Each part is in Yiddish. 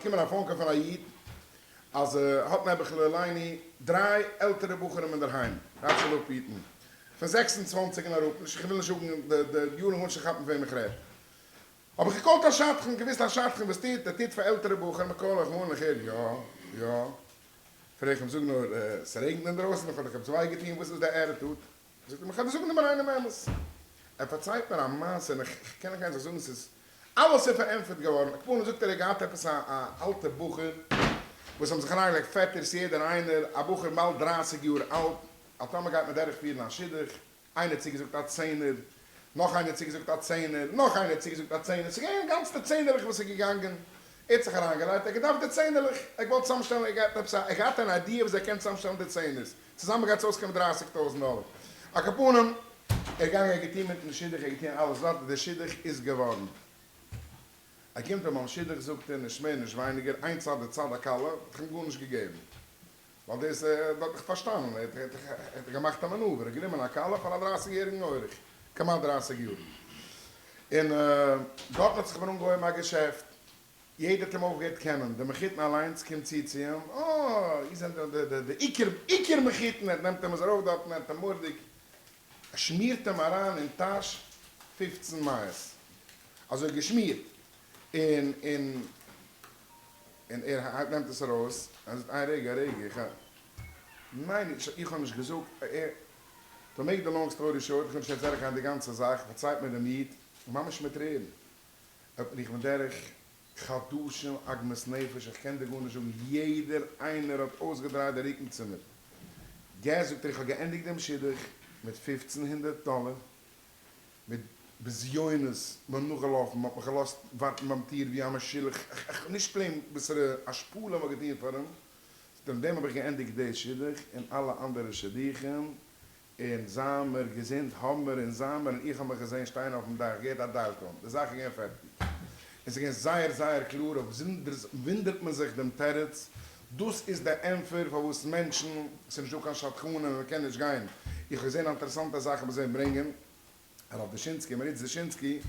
באקומען א phone call פון א איד אז ער האט נעבעך לא עלינו דריי עלטערע בחורים אינדערהיים, רב זאל אפהיטן, פון 26 און אראפ, נישט איך וויל נישט זאגן די יארן, איך וויל נישט כאפן וועם איך רעד. האב איך גע call ט א שדכן, געוויסט א שדכן וואס טוט, ער טוט פאר עלטערע בחורים, איך call איך אן, איך הער יא, יא, פרעג איך אים זאג נאר, ס'רעגנט אינדרויסן, איך האב דיך עפעס וויי געטון, וואס איז די attitude? זאגט ער מיר, כ'וועל דיר זאגן דעם ריינעם אמת. ער פארציילט מיר א מעשה און איך קען נאך גיין זיך זאגן ס'איז אלעס איז פארענטפערט געווארן, על כל פנים זאגט ער ער האט געהאט עפעס א א אלטע בחור וואס האבן זיך אריינגעלייגט פעטערס יעדער איינער, א בחור באלד דרייסיג יאר אלט, אז טאמער גייט מען דורכפירן א שידוך, איינער האט צוגעזאגט א צענער, נאך איינער האט צוגעזאגט א צענער, נאך איינער האט צוגעזאגט א צענער, ס'איז געווען גאנצעטע צענערלעך וואס איז געגאנגען, ער האט זיך אריינגעלייגט, ער האט געדארפט די צענערלעך, ער האט געוואלט צוזאמשטעלן, ער האט געהאט עפעס א, ער האט געהאט אן idea וויאזוי ער קען צוזאמשטעלן די צענערס, צוזאמען גייט עס אויסקומען דרייסיג טויזנט דאלער. על כל פנים, ער איז געגאנגען, ער האט געטון מיטן שידוך, ער האט געטון אלעס דארט, דער שידוך איז געווארן. ער קומט אן ביים שידוך, זאגט ער, נישט מער נישט ווייניגער, איין צד די צד הכלה, האט איך אים גארנישט געגעבן. ווייל דאס האט איך פארשטאנען, ער האט געמאכט א מאנעווער, ער האט גענומען א כלה פאר א דרייסיג יעריגן אורח, כמעט דרייסיג יאר, און דארטן האט זיך מיר אנגעהויבן א געשעפט, יעדער האט אים אויפגעהערט קענען, דער מחותן אליינס קומט צו צו אים, אה, איר זענט די עיקר עיקר מחותן, ער נעמט אים עס ארויף דארטן, ער האט אים מורדיג, ער שמירט אים אריין אין טאש פופצן מאות, אזוי געשמירט, און און. און ער נעמט עס ארויס, ער זאגט איין רגע, א רגע, איך ה. ניין, איך האב נישט געזאגט, ער. To make the long story short, איך וויל נישט יעצט דורכגיין די גאנצע זאך, פארציילט מיר דעם איד, ממש מיט טרערן, איך בין דורך חדשים עגמת נפש, איך קען דיר גארנישט זאגן, יעדער איינער האט אויסגעדרייט די רוקן צו מיר. גע זאגט ער, איך האב געענדיגט דעם שידוך מיט פופצן הונדערט דאלער, מיט בזיונות, מ'האט נאכגעלאפן, מ'האט מיך געלאזט ווארטן ביים טיר ווי א משולח, איך נישט plain וואסערע השפלה מ'האט געטון פאר אים, מיט דעם האב איך געענדיגט די שידוך און אלע אנדערע שידוכים, און זיי מיר געזונט האבן מיר און זיי מיר און איך האב מיך געזען שטיין אויפן דאך געהערט א דייל tone, די זאך איז געווען פערטיג, און ס'איז געווען זייער זייער קלאר, אויף וואונדערט מען זיך דעם תירוץ, דאס איז די ענפער פארוואס מענטשן, ס'איז נישט דא קיין שדכנים און מ'קען נישט גיין, איך האב געזען א אינטערעסאנטע זאך איך מוז אים ברענגען, הרב דושינסקי, מוהרי"ץ דושינסקי,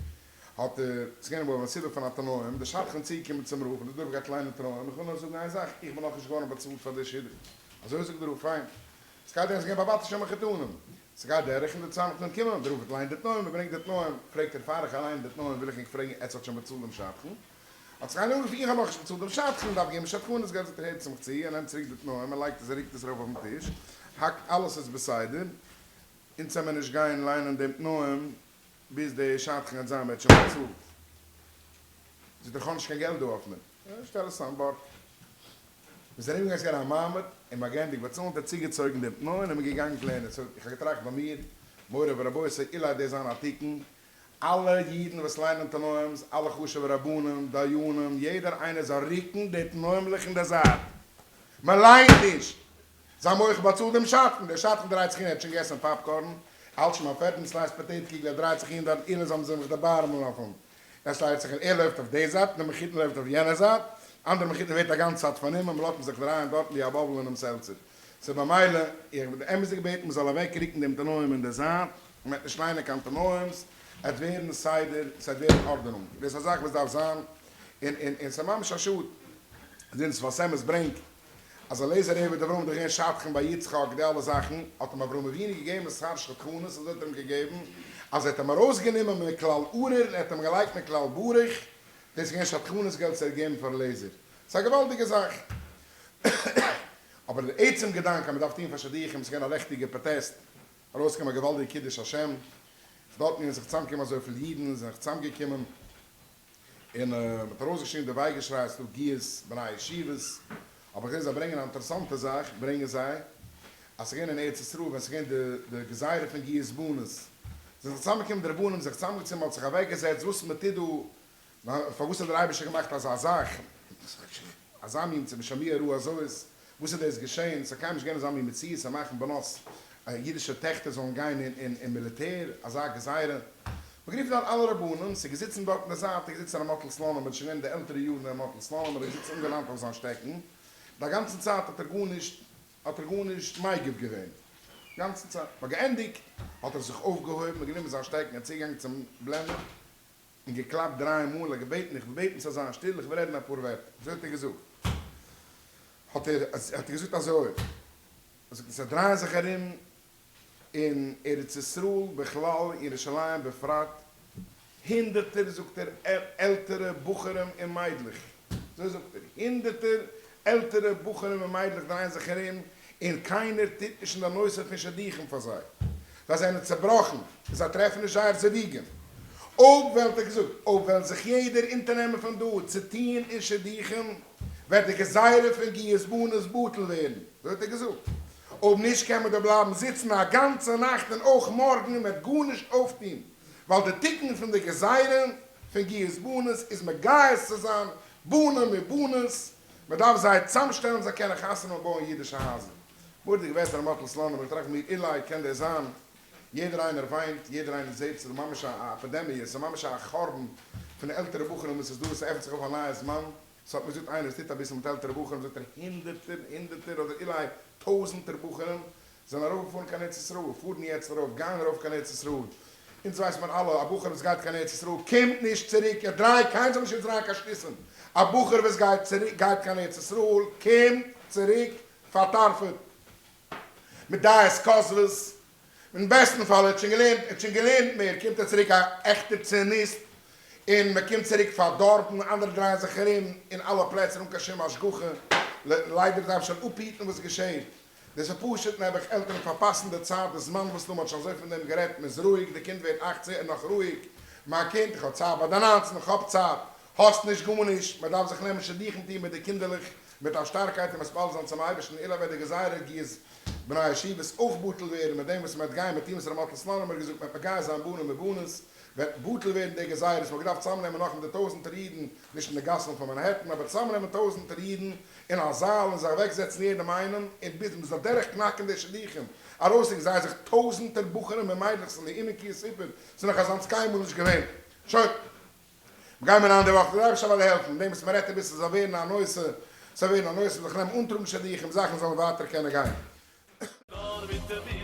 האט ער, ס'איז געווען אמאל א מסיבה פון א תנאים, די שדכן צוגעקומען צום רב און דער רב גייט ליינען תנאים, איך וויל נאר זאגן איין זאך, איך בין נאכנישט געווארן באצאלט פאר די שידוך, אזוי זאגט דער רב, פיין, ס'גייט דורך, ס'איז געווען ביי בתשע מחותנים, ס'גייט דורך און די צאם מחותנים קומען, דער רב האט ליינט די תנאים, ער ברענגט די תנאים, פרעגט ער פאר איך ליין די תנאים וויל איך ענק פרעגן עטס האט שוין באצאלט דעם שדכן? האט זיך איינער אנגערופן איך האב נאכנישט באצאלט דעם שדכן, דארף געבן שדכנות געלט, זאגט ער הערטס מיך צו, ער נעמט צוריק די תנאים, ער לייגט עס ער רוקט עס ארויף אויפן טיש, האקט אלעס איז בסדר, אונז עמער נישט גיין ליינען דעם תנאים ביז די שדכן וועט זיין וועט שוין באצאלט. זאגט ער איך האב נישט קיין געלט דא אויף מיר. שטעל עס אן בארג. מ'איז ארום געגאנגען ס'איז געווען א מעמד און מ'האט געענדיגט באצאלן האט ער צוגעצויגן דעם תנאים און מ'איז געגאנגען קלענער. so איך האב געטראכט ביי מיר, מורי ורבותי אולי דאס זיין א תיקון, אלע אידן וואס ליינען תנאים'ס, אלע חשוב'ע רבנים, דיינים, יעדער איינער זאל רוקן די תנאים'לעך אין די זייט. מ'ליינט נישט! זיי מוחל באצאל דעם שדכן, דער שדכן דרייט זיך אהין, ער האט שוין געגעסן popcorn, האלט שוין ביים פערטן slice potato קיגל, ער דרייט זיך אהין דארט, אילו זאלן זיי מיך דערבארעמען אויף אים, ער שטייט זיך און ער לויפט אויף די זייט, דער מחותן לויפט אויף יענע זייט, אנדערע מחותן ווערט א גאנצע צייט פארנומען, מען לאזט אים זיך דרייען דארטן ווי א bubble אינעם seltzer. so במילא, איך בין אמת'דיג בעטן מען זאל אוועק רוקן דעם תנאים אין די זייט, מען וועט נישט ליינען קיין תנאים'ס, עט ווערן סדר, ס'עט ווערן ארדענונג, דאס איז א זאך וואס דארף זיין, און און און ס'איז ממש א שאד, זינט שפת אמת ברענגט אז אליעזר עבד אברהם איז דאך געווען שדכן ביי יצחק, די אלע זאכן האט אים אברהם אבינו געגעבן שכר שדכנות, אזוי האט ער אים געגעבן, אז ער האט אים ארויסגענומען מכלל ארור און ער האט אים געלייגט מכלל ברוך, דאס איז געווען שדכנות געלט וואס ער האט געגעבן פאר אליעזר, ס'איז א געוואלדיגע זאך. אבער דער עצם געדאנק אז מען דארף טון פאר שידוכים, ס'איז געווען א לעכטיגע פראטעסט, ארויסגעקומען א געוואלדיגע קידוש השם, דארטן זענען זיך צוזאמגעקומען אזויפיל אידן, זענען זיך צוזאמגעקומען, און מען האט ארויסגעשריגן די וויי געשריי ס'דא גיוס בני ישיבות, אבער איך זעה זיי ברענגען א אינטערעסאנטע זאך, ברענגען זיי אז ס'איז געווען אין ארץ ישראל ווען ס'איז געווען די די גזירה פון גיוס בנות, זענען זיך צוזאמגעקומען די רבנים זיך צוזאמגעצומען מ'האט זיך אוועקגעזעצט וואס מ'טוט דא, פארוואס האט דער אייבערשטער געמאכט אזא זאך, אזא מין צו משמיע רעה הזאת, וואס איז דאס געשען, ס'איז קיינמאל נישט געווען אזא מין מציאות צו מאכן בנות אידישע טעכטער זאלן גיין אין מיליטער, אזא גזירה. מ'האט גערופן דארט אלע רבנים, ס'איז געזיצן דארט אין די זייט איז געזיצן ר' מאטל סלאנים, ער איז שוין געווען אין די עלטערע יארן ר' מאטל סלאנים, ער איז געזיצן אנגעלאנט אויף זיין שטעקן, די גאנצן צייט האט ער גארנישט האט ער גארנישט מגיב געווען, גאנצן צייט. מ'האט געענדיגט האט ער זיך אויפגעהויבן און גענומען זיין שטעקן און צוגעגאנגען צום בלעמער. און געקלאפט דריי מאל, ער האט געבעטן, איך וויל בעטן ס'זאל זיין שטיל, איך וויל רעדן אפאר ווערטער. אזוי האט ער געזאגט. האט ער האט ער געזאגט אזוי, ער זאגט עס דרייען זיך ארום אין ארץ ישראל בכלל און ירושלים בפרט הונדערטער זאגט ער עלטערע בחורים און מיידלעך, אזוי זאגט ער, הונדערטער עלטערע בחורים און מיידלעך דרייען זיך ארום און קיינער טוט נישט אין די נושא פון שידוכים פאר זיי, זיי זענען צעבראכן און זיי טרעפן נישט זייער זיווגים. אויב וועלט ער געזאגט, אויב וועלן זיך יעדער אונטערנעמען פון דא צו טוהן אין שידוכים, וועט די גזירה פון גיוס בנות בטל ווערן. אזוי האט ער געזאגט. אויב נישט קען מען דא בלייבן זיצן א גאנצע נאכט און אויך מארגן און מ'וועט גארנישט אויפטוהן, ווייל די תיקון פון די גזירה פון גיוס בנות איז מגייס צו זיין בנים ובנות, מ'דארף זיי צאמשטעלן זיי קענען חתונה האבן בויען אידישע הייזער. מורא'דיגע ווערטער ר' מאטל סלאנים, איך טראכט מיר אולי קען דאס זיין, יעדער איינער וויינט, יעדער איינער זעט, ס'איז ממש א עפידעמיע, ס'איז ממש א חורבן פון עלטערע בחורים וואס איז דא, ס'עפנט זיך אויף א נייע זמן, ס'האט מיר געזאגט איינער וואס טוט אביסל מיט עלטערע בחורים, זאגט ער הונדערטער הונדערטער אדער אולי טויזענטער בחורים זענען ארויפגעפארן קיין ארץ ישראל, פארן יעצט ארויף, גייען ארויף קיין ארץ ישראל, אונז ווייסט מיר אלע, א בחור וואס גייט קיין ארץ ישראל קומט נישט צוריק, ער דרייט, קיינער זאל נישט אונז דרייען קיין שטותים, א בחור וואס גייט צוריק, גייט קיין ארץ ישראל, קומט צוריק פארטארפעט, מיט דעות כוזבות, אין בעסטן פאל ער האט שוין געלערנט, ער האט שוין געלערנט מער, קומט ער צוריק א עכטער ציוניסט, און מען קומט צוריק פארדארבן, אנדערע דרייען זיך ארום אין אלע פלעצער אן קיין שום השגחה, ליידער דארף מען שוין אפהיטן וואס געשעהט, דאס איז פשוט נעבעך עלטערן פארפאסן די צייט, די זמן וואס נאר מען האט שוין אזוי פון דעם גערעדט, מען איז רואיג, די קינד ווערט אכצען און נאך רואיג, מיין קינד, איך האב צייט ביי די ניינצן, איך האב צייט, האסט נישט גארנישט, מען דארף זיך נעמען שידוכים טון מיט די קינדערלעך מיט א שטארקייט און מתפלל זיין צום אייבערשטן אולי וועט די גזירה גיוס בני ישיבות אויך בטל ווערן מיט דעם וואס מען וועט גיין מיט טון וואס ר' מאטל סלאנימער האט געזאגט מען וועט מגייס זיין בנים ובנות וועט בטל ווערן די גזירות, מען האט געדארפט צוזאמנעמען נאך מיט די טויזענטער אידן, נישט אין די גאסן פון מאנהעטן, אבער צוזאמנעמען טויזענטער אידן אין א זאל און זיך אוועקזעצן יעדעם איינעם און ביז מען זאל דורך קנאקן די שידוכים, ארויסרוקן זיי זיך טויזענטער בחורים און מיידלעך ס'איז לא יאומן כי יסופר, ס'איז נאך אזאנס קיינמאל נישט געווען. שוין. מ'גיימער אריין די וואך, דער אייבערשטער וועל העלפן, דעם וואס מ'רעדט אביסל זאל ווערן א נושא, ס'זאל ווערן א נושא, מ'זאל זיך נעמען אנטראגן שידוכים, זאכן זאלן ווייטער קענען גיין. נאר מיט די.